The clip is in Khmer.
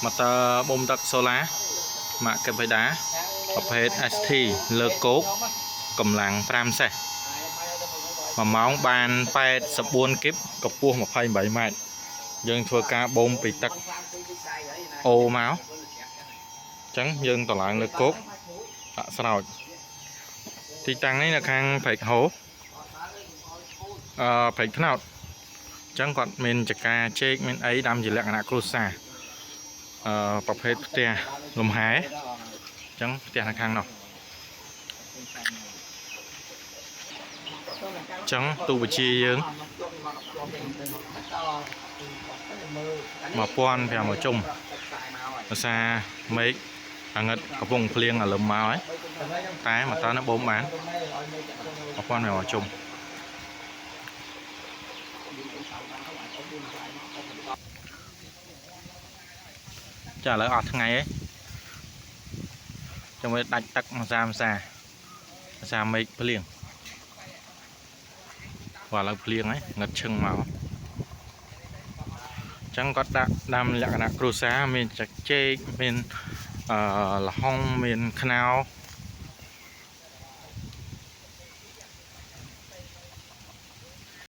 ម៉ូទ័របូមទឹកសូឡាម៉ាកកេបៃដាប្រភេទ ST លើគោកកម្លាំង5សេះ1ម៉ោងបាន84គីបកម្ពស់28ម៉ែត្រយើងធ្វើការបូមពីទឹកអូមកអញ្ចឹងយើងតឡើងលើគោកដាក់ស្រោចទីតាំងនេះនៅខាងព្រែកហូព្រែកថ្នោតអញ្ចឹងគាត់មានចកាចេកមានអីដាំជាលក្ខណៈគ្រួសារប្រភេទផ្ទះលំហែអញ្ចឹងផ្ទះនៅខាងនោះអញ្ចឹងទូបជាយើង1500ជុំភាសាមេឃអាងឹតកំពុងភ្លៀងអាលឹមមកហើយតែមកតើនៅបូមបាន1500ជុំចាឥឡូវអស់ថ្ងៃហើយចាំមើលដាច់ទឹកមួយសាមួយសាមួយសាមេឃភ្លៀងបាទឥឡូវភ្លៀងហើយងឹតឈឹងមកអញ្ចឹងគាត់ដាក់ដាំលក្ខណៈគ្រួសារមានចាក់ចេកមានលហុងមានខ្នោ